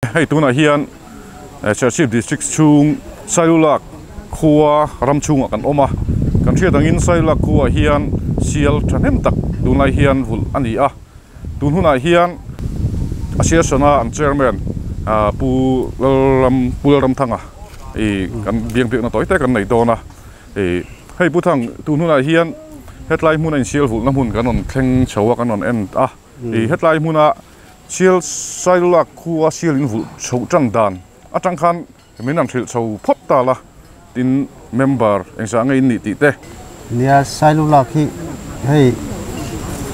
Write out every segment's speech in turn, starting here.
Hei tunah hian Serchhip District chhung Sailulak khua ram chhungah kan awm a, kan hriat angin Sailulak khuaah hian sial thahnem tak tunlai hian vulh a ni a, tun hunah hian Association-a an Chairman Pu Lalram Pu Lalramthanga ih kan biang biakna tawi te kan nei dawn a, ih hei Pu Thang tun hunah hian hetlai hmuna insial vulhna hmun kan rawn thleng chho a kan rawn en a, ih hetlai hmuna Sial Sailulak khua sial in vulh chhoh tan dan atang khan min han hrilh chho phawt ta la, tin member engzah nge in nih tih te. Nia, Sailulak hi hei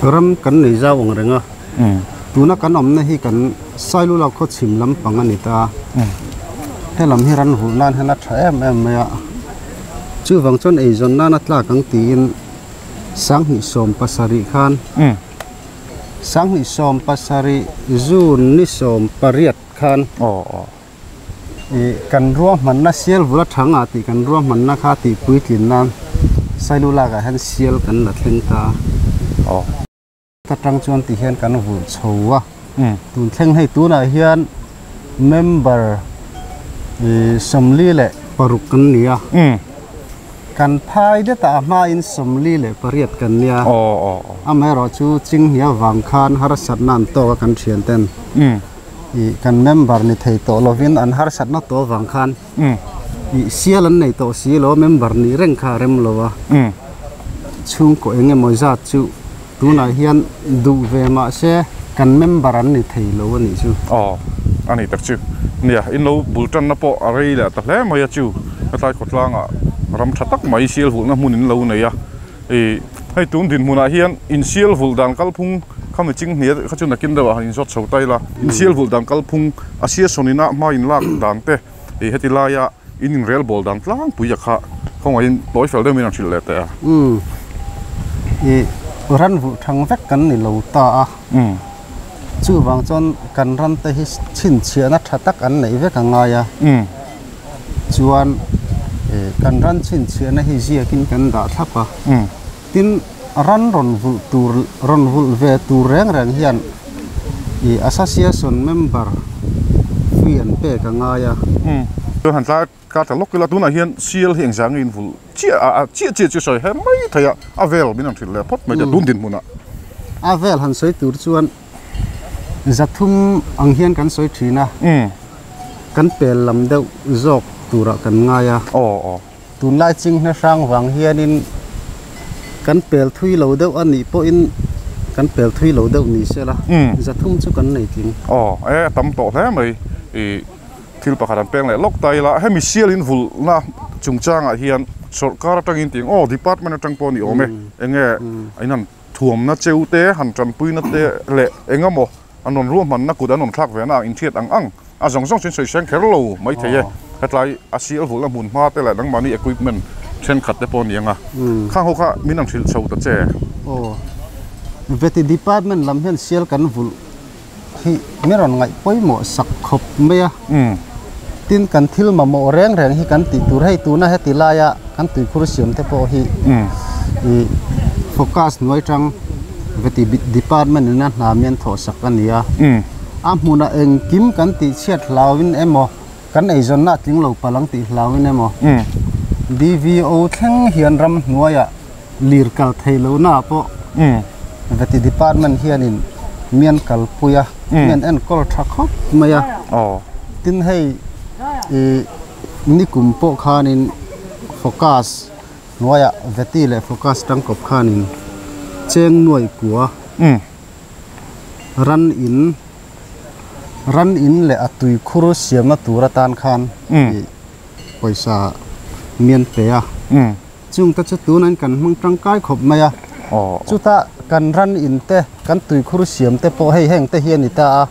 ram kan nei zau ang reng a, tuna kan awmna hi kan Sailulak khaw chhim lampang a ni ta, helam hi ran vulh nan hian a tha em em mai a, chuvang chuan eizawn nan a tlak ang tiin 2017 khan. 2017 June ni 18 khan ih kan ruahmanna sial vula thanga tih kan ruahmanna kha tih puitlin nan Sailulak ah hian sial kan la thleng ta a. Ta tang chuan ti hian kan vulh chho a, tun thleng hei tunah hian member ih 46 kan ni a. Kan phai det ah a hmain 48 kan nia. Amaherawh chu Chinghnia vang khan harsatna an tawk a kan thian ten ih kan member ni thei tawh lovin an harsatna tawh vang khan ih sial an nei tawh si lo member nih reng kha a rem lo a. Chhungkaw eng emaw zat chu tunah hian duh ve mah se kan member an ni thei lo a nih chu. Aw a ni tak chu. Nia in lo bul tanna pawh a rei leh ta hle mai a chu hetlai khawtlangah ram tha tak mai sial vulhna hmun in lo nei a. Ih hei tun dinhmunah hian in sial vulh dan kalphung kha mi chinghnia kha chu nakin deuhah han inzawt chho ta ila in sial vulh dan kalphung a siasawn ina hma in lak dan te ih heti laia In inrel bawl dan tlangpui a kha khawngaihin tawi fel deuh min rawn hrilh leh teh a. Umm. I ran vulh thang vek kan ni lo ta a. Umm. Chuvang chuan kan ran te hi chhinchhiahna tha tak an neih vek a ngai a. Umm. Chuan kan ran chhinchhiahna hi ziakin kan dah thlap a. Umm. Tin, ran rawn vulh tur rawn vulh ve tur reng reng hian i association member fee an pek a ngai a. Umm. Chuan han tlai ka ta lawk ila tunah hian sial hi engzah nge in vulh chiah a a chiah chiah chu sawi he mai thei a, a vel min han hrilh leh phawt mai teh tun dinhmunah. A vel han sawi tur chuan 300 ang hian kan sawi thin a. Umm. Kan pel lam deuh zawk turah kan ngai a. Aw aw. Tunlai chinghne hrang vang hianin kan pel thui lo deuh a nih pawhin kan pel thui lo deuh ni se la, 300 chu kan nei tling. Aw, e a tam tawh hle mai. I thil pakhat an peng leh lawk ta ila, hemi sialin vulhna chungchangah hian sawrkar atangin tih ang, aw department atang pawh a ni awm e, enge in han thuamna cheu te, han tanpuina te leh eng emaw an rawn ruahmanna kut an rawn thlak ve na ang inthiat ang ang a zawng zawng chu in sawi seng kher lo maithei e. Hetlai a sial vulhna hmun hma te leh nangmahni equipment thenkhat te pawh a ni ang a, khang ho kha min han hrilh chho ta che. Aw, Veti department lam hian sial kan vulh hi min rawn ngaih pawimawh sak khawp mai a. Tin, kan thil mamawh reng reng hi kan tih tur hei tuna heti laia kan tuikhur siam te pawh hi ih focus hnuai tang veti department ina hna mian thawh sak a ni a. A hmunah engkim kan tih chhiat hlauin emaw kan eizawnna a tling lo palh ang tih hlauin emaw DVO thleng hian ram hnuaiah lir kal thei lohna ah pawh veti department hianin mian kalpui a mian enkawl tha khawp mai a. Tin hei ih Nikum pawh khanin focus hnuaiah Veti leh focus tangkawp khanin cheng nuai kua ran in ran in leh a tuikhur siamna tur atan khan ih pawisa mian pe a chungte chu tunain kan hmang tangkai khawp mai a chutah kan ran in te kan tuikhur siam te pawh hei heng te hi a ni ta a.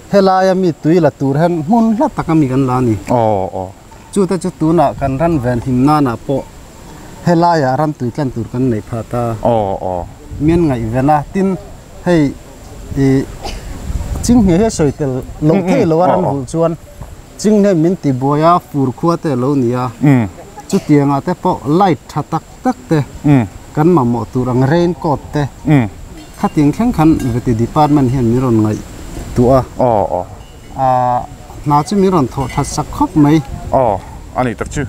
Helaia mi tui la tur hian hmun hla taka mi kan la a ni. Chute chu tunah kan ran ven him nanah pawh helaiah ram tui tlan tur kan neih phah ta. Mian ngaihven a, tin hei ih chinghne hi a sawi tel lo thei lo a ram vulh chuan chinghne min ti buai a, fur khua te a lo ni a. Chutiangah te pawh light tha tak tak te kan mamawh tur ang rain coat te khatiang thleng khan veti department hian min rawn ngaih tuah a. Hna chu min rawn thawh that sak khawp mai. Aw, a ni tak chu.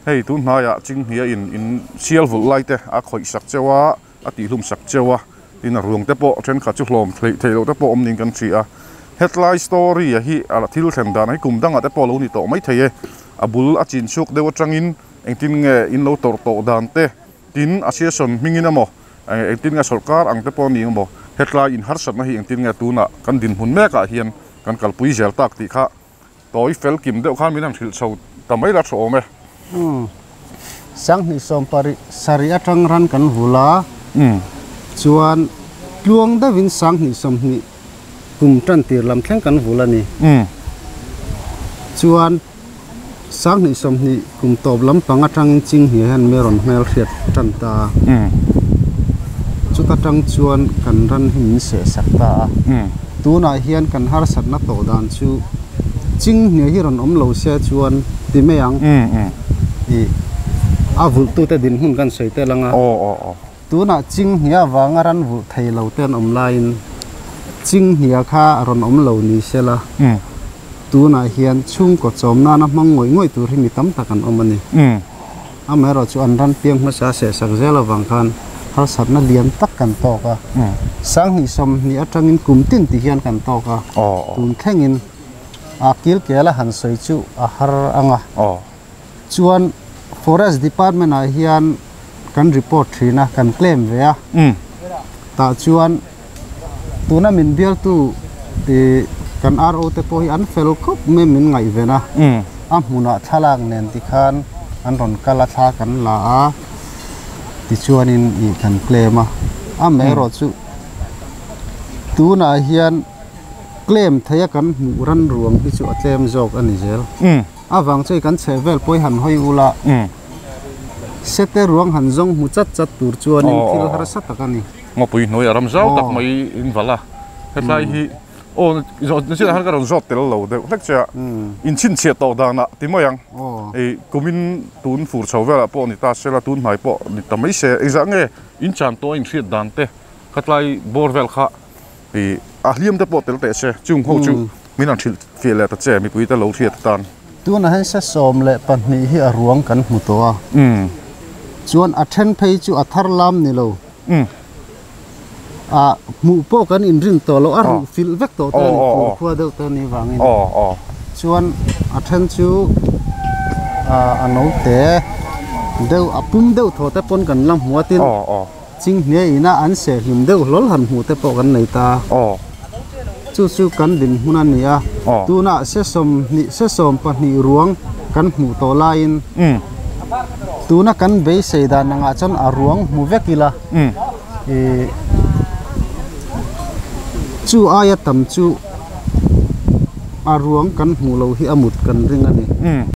Hei tun hnaiah Chinghnia in in sial vulh lai te a khawih sak cheu a, a tihhlum sak cheu a, tin a ruang te pawh thenkhat chu hlawm theih theih loh te pawh awm niin kan hria a. Hetlai story a hi a thil thlen dan hi kum dangah te pawh a lo ni tawh mai thei e. A bul a chin chhuak deuh atangin engtin nge in lo tawrh tawh dan te, tin a session hmingin emaw engtin nge sawrkar ang te pawh a ni emaw hetlai in harsatna hi engtin nge tunah kan dinhmun mekah hian kan kalpui zel tak tih kha tawi fel kim deuh khan min han hrilh chho ta mai la tha awm e. Umm. Sanghnih sawm pari sarih atang ran kan vul a, chuan tluang deuhin sanghnih sawmhnih kum tan tir lam thleng kan vul a ni. Chuan sanghnih sawmhnih kum tawp lampang atangin Chinghnia hian mi rawn hmel hriat tan ta a. Chuta tang chuan kan ran hi min seh sak ta a. Tunah hian kan harsatna tawh dan chu Chinghnia hi rawn awm lo se chuan ti mai ang. Ih a vulhtute dinhmun kan sawi tel ang a. Tunah Chinghnia avanga ran vulh thei lo te an awm laiin Chinghnia kha rawn awm lo ni se la, tunah hian chhungkaw chawm nana hmang ngawih ngawih tur hi mi tam tak an awm a ni. Amaherawh chu an ran piang hmasa a sehsak zel avang khan harsatna lian tak kan tawk a, sanghnih sawmhnih atangin kum tin ti hian kan tawk a, tun thlengin a kilkel a han sawi chu a har ang a. Chuan Forest Department ah hian kan report thin a, kan claim ve a, tah chuan tuna min bialtu ih kan RO te pawh hi an fel khawp mai min ngaihven a, a hmunah thlalak nen tikhan an rawn kal a thla kan la a, tichuanin ih kan claim a, amaherawh chu tunah hian claim theia kan hmuh ran ruang hi chu a tlem zawk a ni zel. A vang chu kan chheh vel pawh hi han hawi ula, sete ruang han zawng hmu chat chat tur chuanin thil harsa tak a ni. Ngawpui hnuai a ram zau tak mai in valh a, hetlai hi aw nachinah khan ka rawn zawt tel lo deuh hlek che a, in chhinchhiah tawh danah ti mai ang, ei kumin tun fur chho velah pawh ni ta sela tun hnai pawh ni ta mai se, engzah nge in chan tawh a inhriat dan te khatlai bawr vel kha I a hliam te pawh tel teh se, chung ho chu min han hrilh fiah leh ta che mipui te lo hriat atan. Tunah hian se 12 hi a ruang kan hmu tawh a, chuan a then phei chu a thar lam ni lo, a hmuh pawh kan inrin tawh lo, a ruh filh vek tawh te a ni, phur khua deuh te a nih vangin. Chuan a then chu a note deuh a pum deuh thaw te pawn kan la hmu a tin. Chinghne ina an seh hlim deuh hlawl han hmuh te pawh kan nei ta. Chu chu kan dinhmun a ni a. Tunah se sawmhnih se 12 ruang kan hmuh tawh laiin tuna kan beisei dan angah chuan a ruang hmu vek ila ih chu aia tam chu a ruang kan hmuh loh hi a mut kan ring a ni.